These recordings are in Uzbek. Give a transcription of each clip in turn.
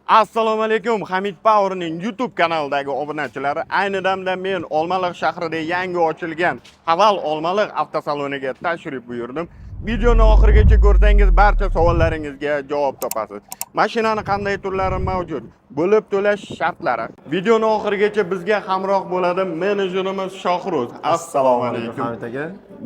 Assalomu alaykum, Hamid Powerning YouTube kanalidagi obunachilari. Ayni damda men Olmaliq shahrida yangi ochilgan Haval Olmaliq avtosaloniga tashrif buyurdim. Videoni oxirigacha ko'rsangiz, barcha savollaringizga javob topasiz. Mashinani qanday turlari mavjud? Bo'lib to'lash shartlari. Videoni oxirigacha bizga hamroh bo'ladi menejerimiz Shohruz. Assalomu alaykum. Hamid aka.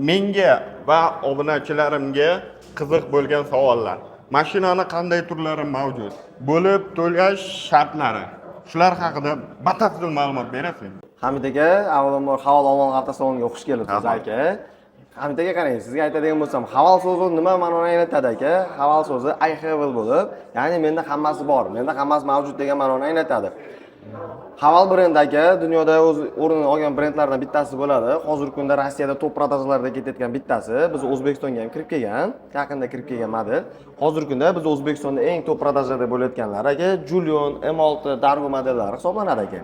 Menga va obunachilarimga qiziq bo'lgan savollar. Mashinani qanday turlari mavjud? Bo'lib to'lash shartlari. Shular haqida batafsil ma'lumot berasizmi? Hamid aka, avvalambor Haval Olmaliq avtosaloniga xush kelibsiz, Rahmat. aka. Hamid aka, qarang, sizga aytadigan bo'lsam, Haval so'zi nima ma'noni anglatadi, aka? Haval so'zi "I have" bo'lib, ya'ni menda hammasi bor, menda hammasi mavjud degan ma'noni anglatadi. Haval brendi, aka, dunyoda o'z o'rnini olgan brendlardan bittasi bo'ladi. Hozirgi kunda Rossiyada топ продажа larda ketayotgan bittasi. Biz O'zbekistonga ham kirib kelgan, yaqinda kirib kelgan model. Hozirgi kunda biz O'zbekistonda eng топ продажа da bo'layotganlar, aka, Jolion, M6, Dargo modellari hisoblanadi, aka.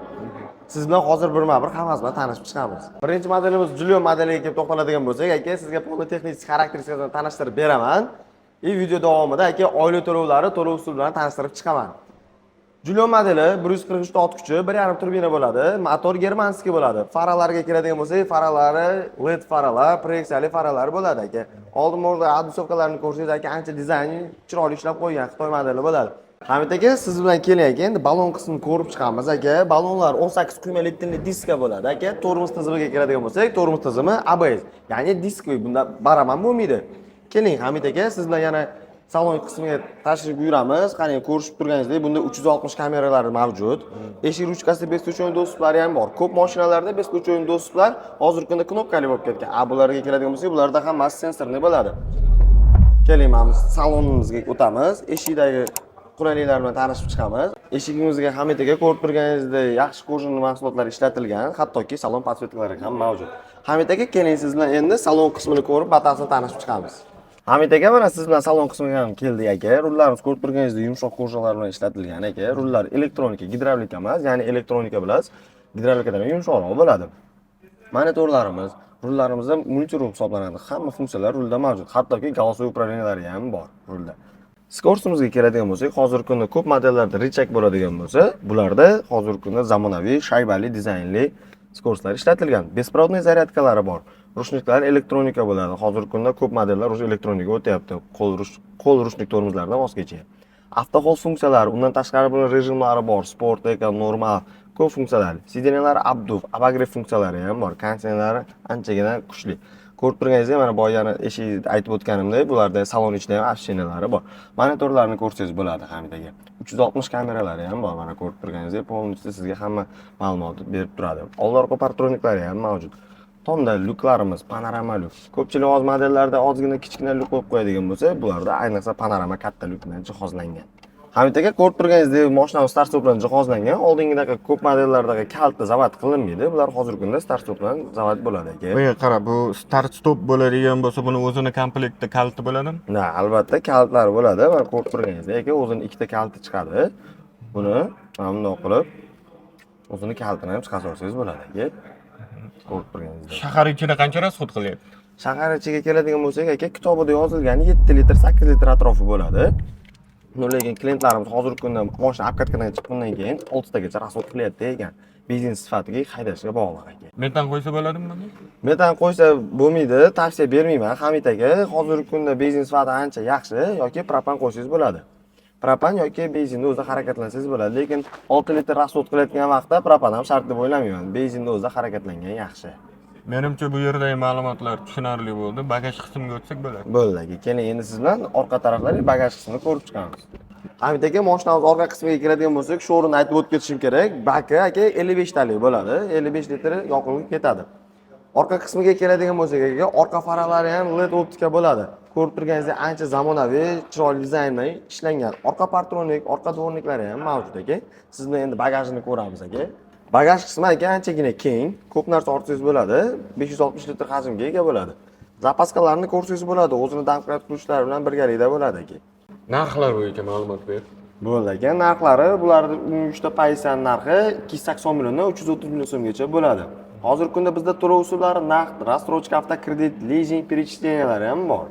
Siz bilan hozir birma-bir hammasi bilan tanishib chiqamiz. Birinchi modelimiz Jolion modeliga kelib to'xtaladigan bo'lsak, aka, sizga полный texnik xarakteristikasini tanishtirib beraman. И video davomida, aka, oylik to'lovlari, to'lov usuli bilan tanishtirib chiqaman. Jolion modeli 143 ta ot kuchi, 1,5 turbina bo'ladi. Motor германский bo'ladi. Faralarga keladigan bo'lsak, faralari LED faralar, proyeksiyali faralar bo'ladi, aka. Oldin borda обрисовка larni ko'rsangiz, aka, ancha dizayn chiroyli ishlab qo'ygan Xitoy modeli bo'ladi. Hamid aka, siz bilan keling, aka, endi balon qismini ko'rib chiqamiz, aka. Balonlar 18 quyma litrli diska bo'ladi, aka. Tormoz tizimiga keladigan bo'lsak, tormoz tizimi ABS, ya'ni дисковый, bunda baraban bo'lmaydi. Keling, Hamid aka, siz bilan yana salon qismiga tashrif buyuramiz. Qarang, ko'rishib turganingizdek, bunda 360 kameralari mavjud. Eshik ruchkasi бесключевой доступ lari ham bor. Ko'p mashinalarda бесключевой доступ lar hozirgi kunda knopkali bo'lib ketgan. A bularga keladigan bo'lsak, bularda hammasi sensorli bo'ladi. Keling, mana bu salonimizga o'tamiz. Eshikdagi qulayliklar bilan tanishib chiqamiz. Eshigimizga, Hamid aka, ko'rib turganingizdek, yaxshi кожаный mahsulotlar ishlatilgan, hattoki salon подсветка lari ham mavjud. Hamid aka, keling, siz bilan endi salon qismini ko'rib, batafsil tanishib chiqamiz. Hamid aka, mana siz bilan salon qismiga ham keldik, aka. Rullarimiz, ko'rib turganingizdek, yumshoq кожа lar bilan ishlatilgan, aka. Rullar elektronika, gidravlika emas, ya'ni elektronika bilasiz, gidravlikadan ham yumshoqroq bo'ladi. Monitorlarimiz, rullarimizda мультируль hisoblanadi. Hamma funksiyalar rulda mavjud. Hattoki голосовой управления lari ham bor rulda. Скорость imizga keladigan bo'lsak, hozirgi kunda ko'p modellarda рычаг bo'ladigan bo'lsa, bularda hozirgi kunda zamonaviy shaybali dizaynli скорость lar ishlatilgan. Беспроводной зарядка lari bor. Ручник lar elektronika bo'ladi. Hozirgi kunda ko'p modellar уже elektronikaga o'tyapti. Qo'l ручник tormozlardan voz kechyapti. Авто холд funksiyalari, undan tashqari buni rejimlari bor. Sport, eko, normal, ko'p funksiyalari. Сиденья lar обдув, обогрев funksiyalari ham bor. Konditsionerlari anchagina kuchli. Ko'rib turganingizdek, mana boya yana eshik aytib o'tganimdek, bularda salon ichida ham освещения lari bor. Monitorlarni ko'rsangiz bo'ladi, Hamid aka. 360 kameralari ham bor. Mana ko'rib turganingizdek, полностью sizga hamma ma'lumotni berib turadi. Old orqa парктроник lari ham mavjud. Tomda lyuklarimiz panorama lyuk. Ko'pchilik hozir modellarda ozgina kichkina lyuk qo'yib qo'yadigan bo'lsa, bularda ayniqsa panorama katta lyuk bilan jihozlangan. Hamid aka, ko'rib turganingizdek, mashinamiz start stop bilan jihozlangan. Oldingidaqa ko'p modellardagi kalita zavod qilinmaydi. Bular hozirgi kunda start stop bilan zavod bo'ladi, aka. Voy, qara, bu start stop bo'ladigan bo'lsa, buni o'zini komplektda kaliti bo'ladimi? Na, albatta kalitlari bo'ladi. Mana ko'rib turganingizdek, aka, o'zini ikkita kaliti chiqadi. Buni mana bundoq qilib o'zini kalitini ham chiqarib olsangiz bo'ladi, aka. Ko'rib turganingizdek. Shahar ichida qancha расход qilyapti? Shahar ichiga keladigan bo'lsak, aka, kitobida yozilgani 7 litr, 8 litr atrofi bo'ladi. Но lekin klientlarimiz hozirgi kunda moshina обкатка dan chiqqandan keyin 6 tagacha расход qilyapti ekan. Benzin sifatiga, haydashga bog'liq, aka. Metan qo'ysa bo'ladimi buni? Metan qo'ysa bo'lmaydi, tavsiya bermayman, Hamid aka. Hozirgi kunda benzin sifati ancha yaxshi yoki propan qo'ysangiz bo'ladi. Propan yoki benzinni o'zida harakatlansangiz bo'ladi, lekin 6 litr расход qilayotgan vaqtda propan ham shart deb o'ylamayman. Benzinni o'zida harakatlangan yaxshi. Menimcha, bu yerdagi ma'lumotlar tushunarli bo'ldi. Bagaj qismiga o'tsak bo'ladi. Bo'ldi, aka. Keling, endi siz bilan orqa taraflari bagaj qismini ko'rib chiqamiz. Hamid aka, mashinamiz orqa qismiga keladigan bo'lsak, shu o'rinda aytib o'tib ketishim kerak. Baki, aka, 55 talik bo'ladi. 55 litr yoqilg'i ketadi. Orqa qismiga keladigan bo'lsak, aka, orqa faralari ham LED optika bo'ladi. Ko'rib turganingizdek, ancha zamonaviy, chiroyli dizayn bilan ishlangan. Orqa парктроник, orqa дворник lari ham mavjud, aka. Siz bilan endi bagajini ko'ramiz, aka. Bagaj qismi, aka, anchagina keng, ko'p narsa ortsangiz bo'ladi. 560 litr hajmga ega bo'ladi. Запаска larni ko'rsangiz bo'ladi, o'zini домкрат ключ lari bilan birgalikda bo'ladi, aka. Narxlar bo'yicha ma'lumot ber. Bo'ldi, aka, narxlari bularni 3 ta Paysan narxi 280 milliondan 330 million so'mgacha bo'ladi. Hozirgi kunda bizda to'lov usullari naqd, рассрочка, avtokredit, lizing, перечисления lari ham bor.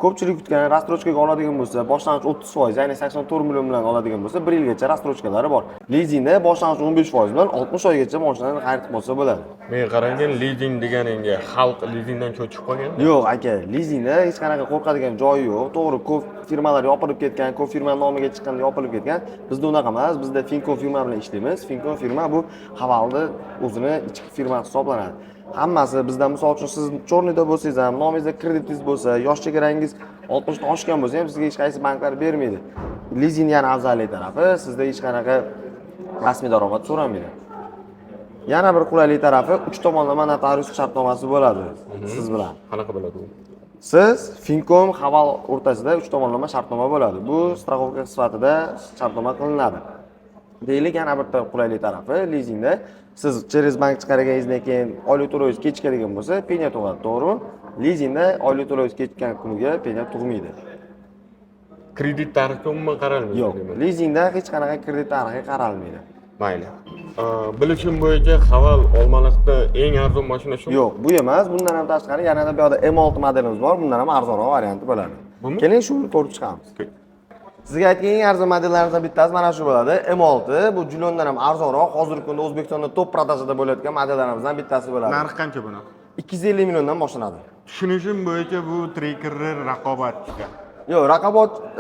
Ko'pchilik kutgan рассрочка ga oladigan bo'lsa, boshlang'ich 30%, ya'ni 84 million bilan oladigan bo'lsa, 1 yilgacha рассрочка lari bor. Lizingda boshlang'ich 15% bilan 60 oygacha mashinani xarid qilib olsa bo'ladi. Men qarangin, lizing deganingga xalq lizingdan cho'chib qolgan. Yo'q aka, lizingda hech qanaqa qo'rqadigan joyi yo'q. To'g'ri, ko'p firmalar yopilib ketgan, ko'p firma nomiga chiqqanda yopilib ketgan. Bizda unaqa emas. Bizda Fincom firma bilan ishlaymiz. Fincom firma bu Havalni o'zini ichki firmasi hisoblanadi. Hammasi bizda, misol uchun, siz черный da bo'lsangiz ham, nomingizda kreditingiz bo'lsa, yosh chegarangiz 60 dan oshgan bo'lsa ham, sizga hech qaysi banklar bermaydi. Lizing yana afzallik tarafi, sizda hech qanaqa rasmiy daromad so'ramaydi. Yana bir qulaylik tarafi, uch tomonlama notarius shartnomasi bo'ladi siz bilan. Qanaqa bo'ladi u? Siz, Fincom, Haval o'rtasida uch tomonlama shartnoma bo'ladi. Bu страховка sifatida shartnoma qilinadi. Deylik, yana bitta qulaylik tarafi, lizingda siz через bank chiqarganingizdan keyin oylik to'lovingiz kechikadigan bo'lsa, penya tug'adi, to'g'rimi? Lizingda oylik to'lovingiz kechikkan kuniga penya tug'maydi. Kredit tarixiga umuman qaralmaydi. Yo'q, demak. Lizingda hech qanaqa kredit tarixiga qaralmaydi. Mayli. Bilishim bo'yicha Haval Olmaliqda eng arzon mashina shu. Yo'q, bu emas, bundan ham tashqari yanada bu yoqda M6 modelimiz bor, bundan ham arzonroq varianti bo'ladi. Bumi? Keling, shuni ko'rib chiqamiz. Sizga aytgan eng arzon modellarimizdan bittasi mana shu bo'ladi. M6 bu Julliondan ham arzonroq, hozirgi kunda O'zbekistonda топ продажа da bo'layotgan modellarimizdan bittasi bo'ladi. Narxi qancha buni? 250 milliondan boshlanadi. Tushunishim bo'yicha bu Trackerni raqobatchisi. Yo'q,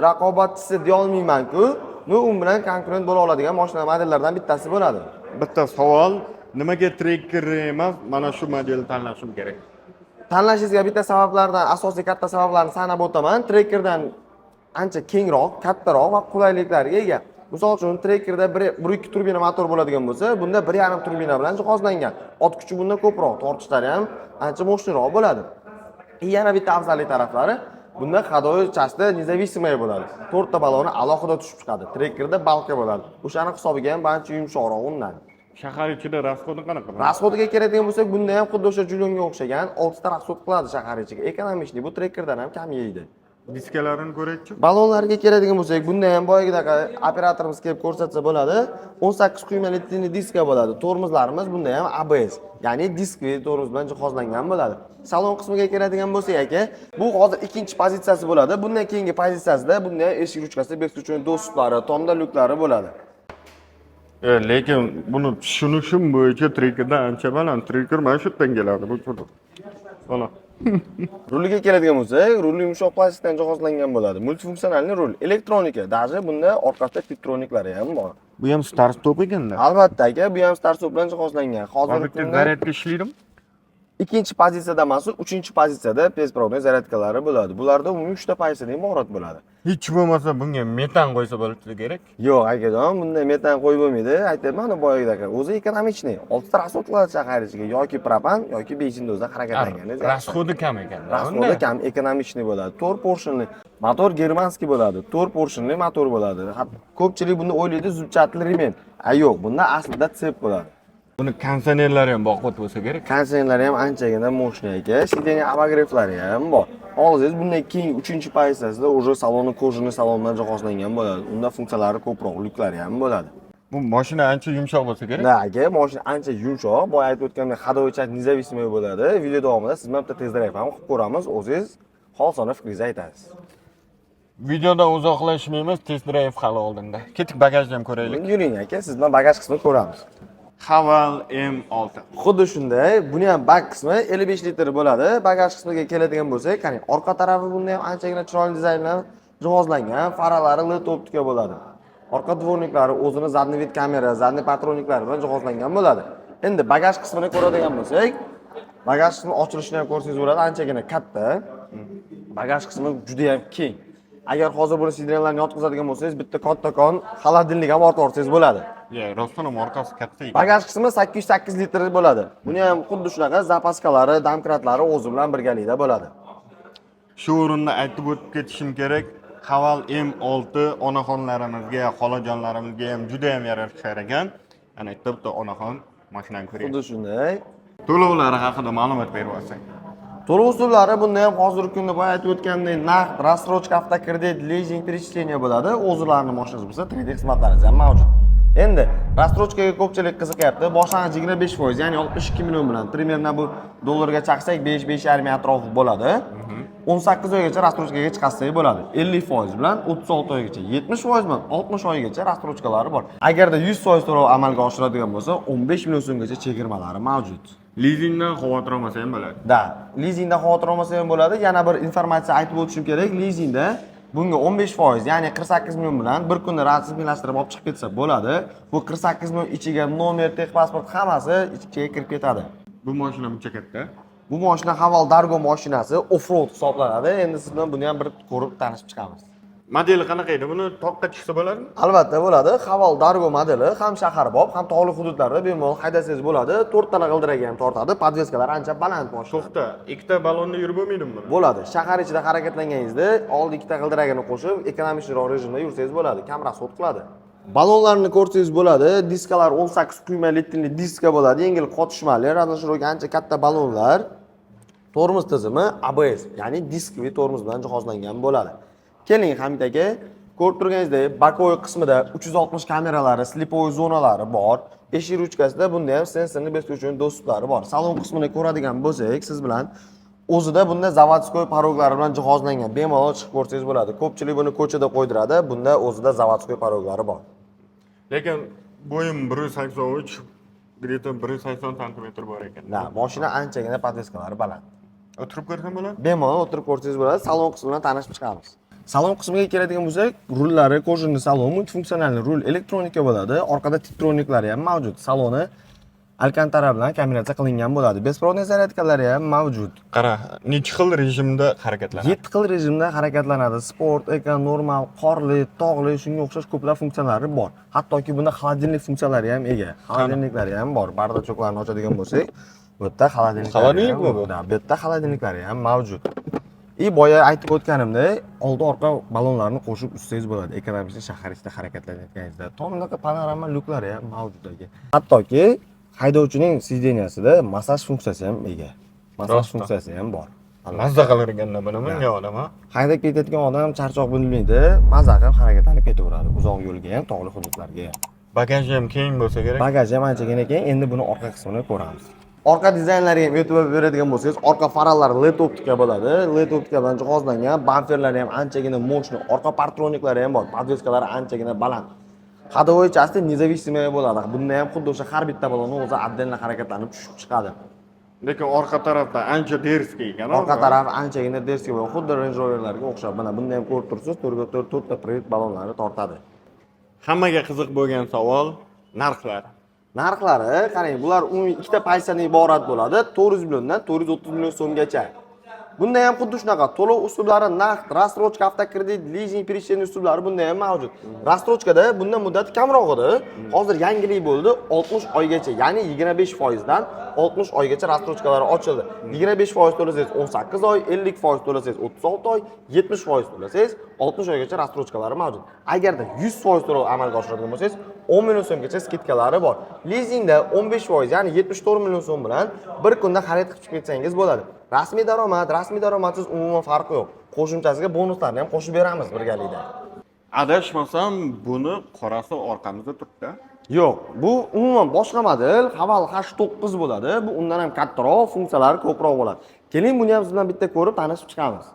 raqobatchisi deya olmayman-ku. Но, u bilan konkurent bo'la oladigan mashina modellardan bittasi bo'ladi. Bitta savol, nimaga Tracker emas, mana shu modelni tanlashim kerak? Tanlashingizga bitta sabablardan, asosiy katta sabablarni sanab o'taman. Trackerdan ancha kengroq, kattaroq va qulayliklarga ega. Misol uchun, Trackerda 1,2 turbina motor bo'ladigan bo'lsa, bunda 1,5 turbina bilan jihozlangan. Ot kuchi bunda ko'proq, tortishlari ham ancha мощный roq bo'ladi. И yana bitta afzallik taraflari, bunda ходовой части независимый bo'ladi. To'rtta baloni alohida tushib chiqadi. Trackerda балка bo'ladi. O'shani hisobiga ham ancha yumshoqroq undan. Shahar ichida расход i qanaqa? Расход iga keladigan bo'lsak, bunda ham xuddi o'sha Jullionga o'xshagan 6 ta расход qiladi shahar ichiga. Экономичный, bu Trackerdan ham kam yeydi. Diskalarini ko'raychi. Balonlarga keladigan bo'lsak, bunda ham boyagidaqa operatorimiz kelib ko'rsatsa bo'ladi. 18 quyma литейный diska bo'ladi. Tormozlarimiz bunda ham ABS, ya'ni diskli tormoz bilan jihozlangan bo'ladi. Salon qismiga keladigan bo'lsak, aka, bu hozir ikkinchi pozitsiyasi bo'ladi. Bundan keyingi pozitsiyasida bunda ham eshik ruchkasi, бесключевой доступ lari, tomda lyuklari bo'ladi. Lekin buni tushunishim bo'yicha Trackerdan ancha baland. Tracker mana shu yerdan keladi, bu shuni. Mana. Ruliga keladigan bo'lsak, ruli yumshoq plastikdan jihozlangan bo'ladi. Мультифункциональный rul, elektronika, даже bunda orqasida типтроник lari ham bor. Bu ham start stop ekanda. Albatta aka, bu ham start stop bilan jihozlangan. Hozirgi Bitta kunda zaryadka ishlaydimi? Ikkinchi pozitsiyada emas, uchinchi pozitsiyada беспроводной zaryadkalari bo'ladi. Bularda umumiy 3 ta pozitsiyadan iborat bo'ladi. Hech bo'lmasa bunga metan qo'ysa bo'lsa kerak. Yo'q, akajon, bunday metan qo'yib bo'lmaydi. Aytyapman, boyagidaqa. O'zi экономичный. 6 ta расход qiladi shahar ichiga, yoki propan, yoki benzinda o'zida harakatlangan. Расход i kam ekan. Расход i kam, экономичный bo'ladi. 4 поршень li motor германский bo'ladi. 4 поршень li motor bo'ladi. Ko'pchilik buni o'ylaydi зубчатый ремень. A yo'q, bunda aslida цепь bo'ladi. Buni konditsionerlari ham baquvvat bo'lsa kerak. Konditsionerlari ham anchagina мощный aka. Сиденье обогрев lari ham bor. Xohlasangiz, bundan keyin uchinchi pozitsiyasida уже saloni кожаный salon bilan jihozlangan bo'ladi. Unda funksiyalari ko'proq, lyuklari ham bo'ladi. Bu mashina ancha yumshoq bo'lsa kerak. Да, aka, mashina ancha yumshoq. Boya aytib o'tgandek, ходовой часть независимый bo'ladi. Video davomida siz bilan bitta test drive ham qilib ko'ramiz. O'zingiz xolisona fikringizni aytasiz. Videodan uzoqlashmaymiz, test drive hali oldinda. Ketdik, bagajni ham ko'raylik. Yuring aka, siz bilan bagaj qismini ko'ramiz. Haval M6. Xuddi shunday, buni ham bak qismi 55 litr bo'ladi. Bagaj qismiga keladigan bo'lsak, qarang, orqa tarafi bunda ham anchagina chiroyli dizayn bilan jihozlangan, faralari LED optika bo'ladi. Orqa дворник lari o'zini задний вид kamera, задний парктроник lari bilan jihozlangan bo'ladi. Endi bagaj qismini ko'radigan bo'lsak, bagaj qismi ochilishini ham ko'rsangiz bo'ladi, anchagina katta. Bagaj qismi juda ham keng. Agar hozir buni сиденья larni yotqizadigan bo'lsangiz, bitta kattakon холодильник ham ortib olsangiz bo'ladi. Ya, rostdan ham orqasi katta ekan. Bagaj qismi 808 litr bo'ladi. Buni ham xuddi shunaqa запаска lari, домкрат lari o'zi bilan birgalikda bo'ladi. Shu o'rinda aytib o'tib ketishim kerak. Haval M6 onaxonlarimizga, xolajonlarimizga ham juda ham yarashar ekan. Ana yerda bitta onaxon mashinani ko'ryapti. Xuddi shunday. To'lovlari haqida ma'lumot berib olsak. To'lov usullari bunda ham hozirgi kunda boya aytib o'tgandek naqd, рассрочка, avtokredit, lizing, перечисление bo'ladi. O'zlarini mashinasi bo'lsa, kredit xizmatlarimiz ham mavjud. Endi рассрочка ga ko'pchilik qiziqyapti. Boshlang'ich 25%, ya'ni 62 million bilan, примерно bu dollarga chaqsak 5-5,5 atrofi bo'ladi. 18 oygacha рассрочка ga chiqarsak bo'ladi. 50% bilan 36 oygacha, 70% bilan 60 oygacha рассрочка lari bor. Agarda 100% to'lov amalga oshiradigan bo'lsa, 15 million so'mgacha chegirmalari mavjud. Lizingdan xavotir olmasa ham bo'ladi. Да, lizingda xavotir olmasa ham bo'ladi. Yana bir informatsiya aytib o'tishim kerak. Lizingda bunga 15%, ya'ni 48 million bilan bir kunda rasmiylashtirib olib chiqib ketsa bo'ladi. Bu 48 million ichiga nomer, texpasport, hammasi ichiga kirib ketadi. Bu mashina buncha katta. Bu mashina Haval Dargo mashinasi, off-road hisoblanadi. Endi siz bilan buni ham bir ko'rib tanishib chiqamiz. Modeli qanaqa edi? Buni toqqa chiqsa bo'ladimi? Albatta bo'ladi. Haval Dargo modeli ham shaharbop, ham tog'li hududlarda bemalol haydasangiz bo'ladi. To'rttala g'ildiragi ham tortadi. Подвеска lari ancha baland mashina. To'xta, ikkita ballonda yurib bo'lmaydimi buni? Bo'ladi. Shahar ichida harakatlanganingizda oldi ikkita g'ildiragini qo'shib, экономичный roq rejimda yursangiz bo'ladi. Kam расход qiladi. Ballonlarni ko'rsangiz bo'ladi. Diskalar 18 quyma litrli diska bo'ladi. Yengil qotishmali, разноширокий ancha katta ballonlar. Tormoz tizimi ABS, ya'ni diskli tormoz bilan jihozlangan bo'ladi. Keling, Hamid aka, ko'rib turganingizdek, боковой qismida 360 kameralari, слеповой zonalari bor. Eshik ruchkasida bunda ham sensorli бесключевой доступ lari bor. Salon qismini ko'radigan bo'lsak, siz bilan o'zida bunda заводской порог lari bilan jihozlangan. Bemalol chiqib ko'rsangiz bo'ladi. Ko'pchilik buni ko'chada qo'ydiradi, bunda o'zida заводской порог lari bor. Lekin bo'yim 183, где-то 180 santimetr bor ekan. Да, mashina anchagina подвеска lari baland. O'tirib ko'rsam bo'ladi? Bemalol o'tirib ko'rsangiz bo'ladi. Salon qismi bilan tanishib chiqamiz. Salon qismiga keladigan bo'lsak, rullari кожаный salon, мультифункциональный rul, elektronika bo'ladi. Orqada типтроник lari ham mavjud. Saloni alkantara bilan kombinatsiya qilingan bo'ladi. Беспроводный зарядка lari ham mavjud. Qara, necha xil rejimda harakatlanadi? 7 xil rejimda harakatlanadi. Sport, eko, normal, qorli, tog'li, shunga o'xshash ko'plab funksiyalari bor. Hattoki bunda холодильник funksiyalari ham ega. Холодильник lari ham bor. Бардачок larni ochadigan bo'lsak, bu yerda холодильник lari Холодильник mi bu? Да, bu yerda холодильник lari ham mavjud. И boya aytib o'tganimdek, oldi orqa ballonlarni qo'shib uzsangiz bo'ladi. Экономичный shahar ichida harakatlanayotganingizda. Tomdaqa panorama lyuklari ham mavjud aka. Hattoki haydovchining сиденья sida massaj funksiyasi ham ega. Massaj Rostdan. funksiyasi ham bor. Mazza qilar ekanda buni mingan odam, ha? Haydab ketayotgan odam charchoq bilmaydi, maza qilib harakatlanib ketaveradi. Uzoq yo'lga ham, tog'li hududlarga ham. Bagaji ham keng bo'lsa kerak. Bagaji ham anchagina keng. Endi buni orqa qismini ko'ramiz. Orqa dizaynlariga ham e'tibor beradigan bo'lsangiz, orqa faralari LED optika bo'ladi. LED optika bilan jihozlangan, bamperlari ham anchagina мощный, orqa парктроник lari ham bor, подвеска lari anchagina baland. Ходовой части независимый bo'ladi. Bunda ham xuddi o'sha har bitta balonni o'zi отдельно harakatlanib tushib chiqadi. Lekin orqa tarafda ancha дерзкий ekan. Orqa taraf anchagina дерзкий bo'ladi, xuddi Range Roverlarga o'xshab. Mana bunda ham ko'rib turibsiz, to'rtga to'rt, to'rtta привод ballonlari tortadi. Hammaga qiziq bo'lgan savol: narxlar. Narxlari, qarang, bular umumiy ikkita pozitsiyadan iborat bo'ladi. 400 milliondan 430 million so'mgacha. Bunda ham xuddi shunaqa to'lov uslublari naqd, рассрочка, avtokredit, lizing, перечисление uslublari bunda ham mavjud. Рассрочка da bundan muddati kamroq edi. Hozir yangilik bo'ldi, 60 oygacha, ya'ni 25% dan 60 oygacha рассрочка lari ochildi. 25% to'lasangiz 18 oy, 50% to'lasangiz 36 oy, 70% to'lasangiz 60 oygacha рассрочка lari mavjud. Agarda 100% to'lov amalga oshiradigan bo'lsangiz, 10 million so'mgacha скидка lari bor. Lizingda 15%, ya'ni 74 million so'm bilan bir kunda xarid qilib chiqib ketsangiz bo'ladi. Rasmiy daromad, rasmiy daromadsiz umuman farqi yo'q. Qo'shimchasiga bonuslarni ham qo'shib beramiz birgalikda. Adashmasam, buni qorasi orqamizda turibdi. Yo'q, bu umuman boshqa model, Haval H9 bo'ladi. Bu undan ham kattaroq, funksiyalari ko'proq bo'ladi. Keling, buni ham siz bilan bitta ko'rib tanishib chiqamiz.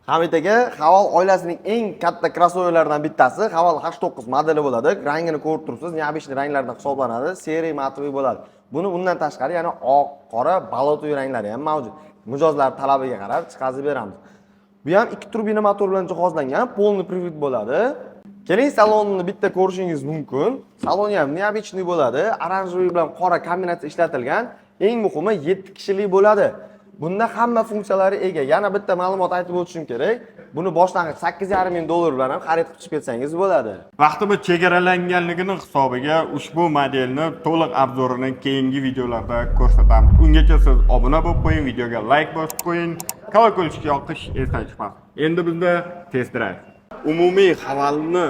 Hamid aka, Haval oilasining eng katta krossoverlaridan bittasi Haval H9 modeli bo'ladi. Rangini ko'rib turibsiz, необычный ranglardan hisoblanadi. Серый матовый bo'ladi. Buni undan tashqari yana oq, qora, болотовый ranglari ham mavjud. Mijozlar talabiga qarab chiqazib beramiz. Bu ham ikki turbina motor bilan jihozlangan, полный привод bo'ladi. Keling, salonni bitta ko'rishingiz mumkin. Saloni ham необычный bo'ladi. Оранжевый bilan qora kombinatsiya ishlatilgan. Eng muhimi, 7 kishilik bo'ladi. Bunda hamma funksiyalari ega. Yana bitta ma'lumot aytib o'tishim kerak. Buni boshlang'ich 8,5 ming dollar bilan ham xarid qilib chiqib ketsangiz bo'ladi. Vaqtimiz chegaralanganligini hisobiga ushbu modelni to'liq обзор ini keyingi videolarda ko'rsatamiz. Ungacha siz obuna bo'lib qo'ying, videoga layk bosib qo'ying, колокольчик yoqish esdan chiqmasin. Endi bizda test drive. Umumiy Havalni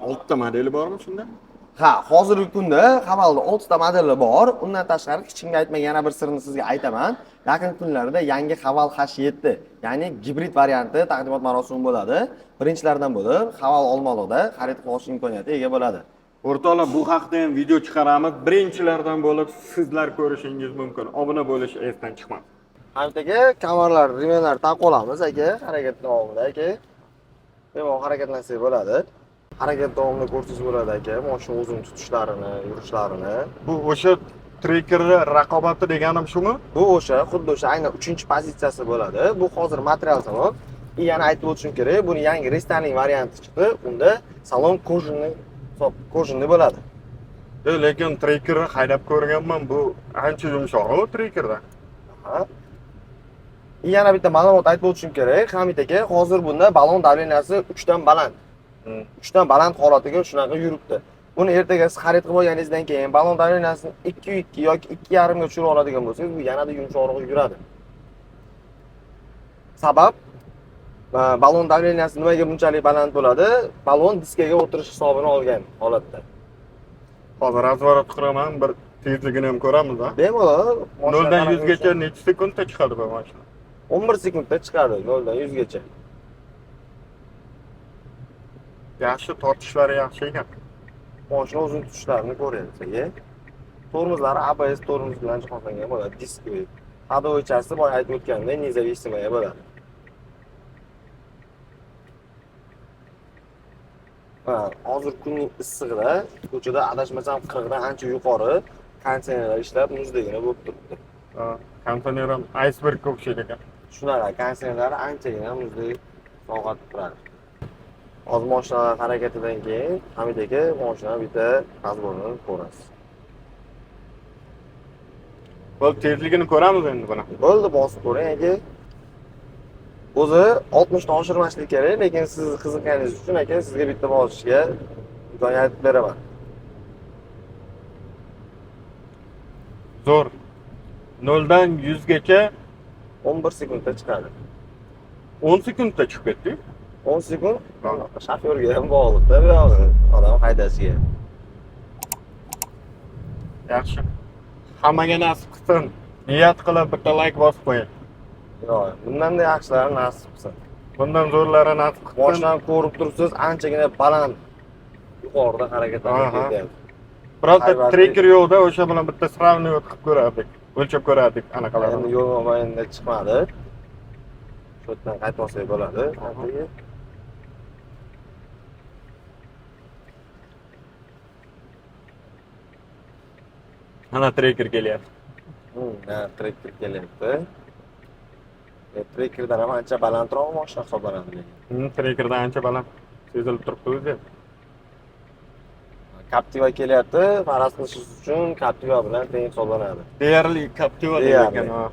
oltita modeli bormi shunda? Ha, hozirgi kunda Havalda 6 ta modeli bor. Undan tashqari hech kimga aytmagan yana bir sirni sizga aytaman. Yaqin kunlarda yangi Haval H7, ya'ni gibrid varianti taqdimot marosimi bo'ladi. Birinchilardan bo'lib Haval Olmaliqda xarid qilish olish imkoniyati ega bo'ladi. O'rtoqlar, bu haqda ham video chiqaramiz. Birinchilardan bo'lib sizlar ko'rishingiz mumkin. Obuna bo'lish esdan chiqmasin. Hamid aka, kamarlar, ремень lar taqib olamiz aka, harakat davomida aka. Bemalol harakatlansak bo'ladi. Harakat davomida ko'rsangiz bo'ladi aka, mashina o'zini tutishlarini, yurishlarini. Bu o'sha Trackerni raqobati deganim shumi? Bu o'sha, xuddi o'sha aynan 3-pozitsiyasi bo'ladi. Bu hozir material salon. И yana aytib o'tishim kerak, buni yangi рестайлинг varianti chiqdi. Unda salon кожаный, кожаный bo'ladi. Lekin Trackerni haydab ko'rganman, bu ancha yumshoq Trackerdan. Aha. И yana bitta ma'lumot aytib o'tishim kerak, Hamid aka, hozir bunda balon давления si 3 dan baland. 3 dan baland holatiga shunaqa yuribdi. Buni ertaga siz xarid qilib olganingizdan keyin balon давления sini 2.2 yoki 2.5 ga tushirib oladigan bo'lsangiz, bu yanada yumshoqroq yuradi. Sabab balon давления si nimaga bunchalik baland bo'ladi? Balon diskaga o'tirish hisobini olgan holatda. Hozir разворот qilaman, bir tezligini ham ko'ramiz, a? Bemalol. 0 dan 100 gacha necha sekundda chiqadi bu mashina? 11 sekundda chiqadi 0 dan 100 gacha. Yaxshi, tortishlari yaxshi ekan. Mashina o'zini tutishlarini ko'ryapsiz aka. Tormozlari ABS tormoz bilan jihozlangan bo'ladi, diskli. Ходовой части boya aytib o'tganimdek независимая bo'ladi. Ha, hozir kunning issig'ida ko'chada adashmasam 40 dan ancha yuqori konditsionerlar ishlab muzdagina bo'lib turibdi. Ha, konditsioner ham aysbergga o'xshaydi ekan. Shunaqa konditsionerlar anchagina muzdek sovg'atib turadi. Hozir mashinalar harakatidan keyin Hamid aka mashina bitta разгон ini ko'rasiz. Bo'ldi, tezligini ko'ramiz endi buni. Bo'ldi, bosib ko'ring aka. O'zi 60 dan oshirmaslik kerak, lekin siz qiziqqaningiz uchun aka sizga bitta bosishga imkoniyat beraman. Zo'r. 0 dan 100 gacha 11 sekundda chiqadi. 10 sekundda chiqib ketdi. 10 sekund shofyorga ham bog'liqda bu yog'i, odam haydashiga. Yaxshi. Hammaga nasib qilsin. Niyat qilib bitta like bosib qo'ying. Yo'q, bundan-da yaxshilari nasib qilsin. Bundan zo'rlari nasib qilsin. Mashinani ko'rib turibsiz, anchagina baland yuqorida harakatlanib ketyapti. Birorta Hayvonli. Tracker yo'qda, o'sha bilan bitta сравнивать qilib ko'rardik. O'lchab ko'rardik anaqalarni. Endi yo'l mobaynida chiqmadi. Shu yerdan qaytib olsak bo'ladi. Orqaga. Mana Tracker kelyapti. Ha, Tracker kelyapti. Trackerdan ham ancha balandroq mashina hisoblanadi lekin. Trackerdan ancha baland sezilib turibdi o'zi. Captiva kelyapti, faraz qilishingiz uchun Captiva bilan teng hisoblanadi. Deyarli Captiva Deyarli. Ekan. Ha.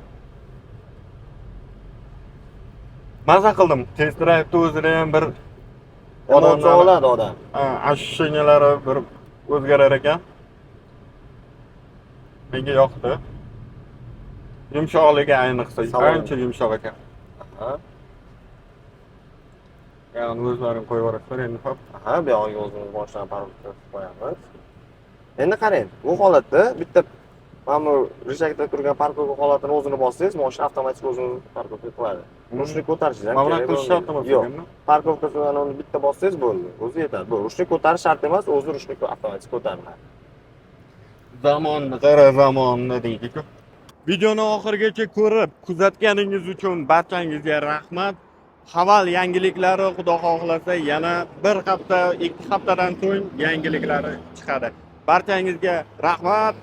Maza qildim. Test drive'da o'zida ham bir Emotsiya oladi odam. Ha, ощущения lari bir o'zgarar ekan. Menga yoqdi. Yumshoqligi ayniqsa, Salon. Ancha yumshoq ekan. Ha. Ya'ni o'zlaring qo'yib yuborasizlar endi, hop. Aha, bu yog'iga o'zimiz mashinani parkovka qilib qo'yamiz. Endi qarang, bu holatda bitta mana bu рычаг da turgan parkovka holatini o'zini bossangiz, mashina avtomatik o'zini parkovka qiladi. Ручник ko'tarishingiz ham Mana bunaqa kerak qilish shart bo'lmaydi. emas Yo'q. ekanmi? Parkovka uni bitta bossangiz bo'ldi, o'zi yetadi. Bu ручник ko'tarish shart emas, o'zi ручник avtomatik ko'tariladi. Zamonni qara, zamonni deydi-ku. Videoni oxirigacha ko'rib, kuzatganingiz uchun barchangizga rahmat. Haval yangiliklari xudo xohlasa yana bir hafta, 2 haftadan so'ng yangiliklari chiqadi. Barchangizga rahmat.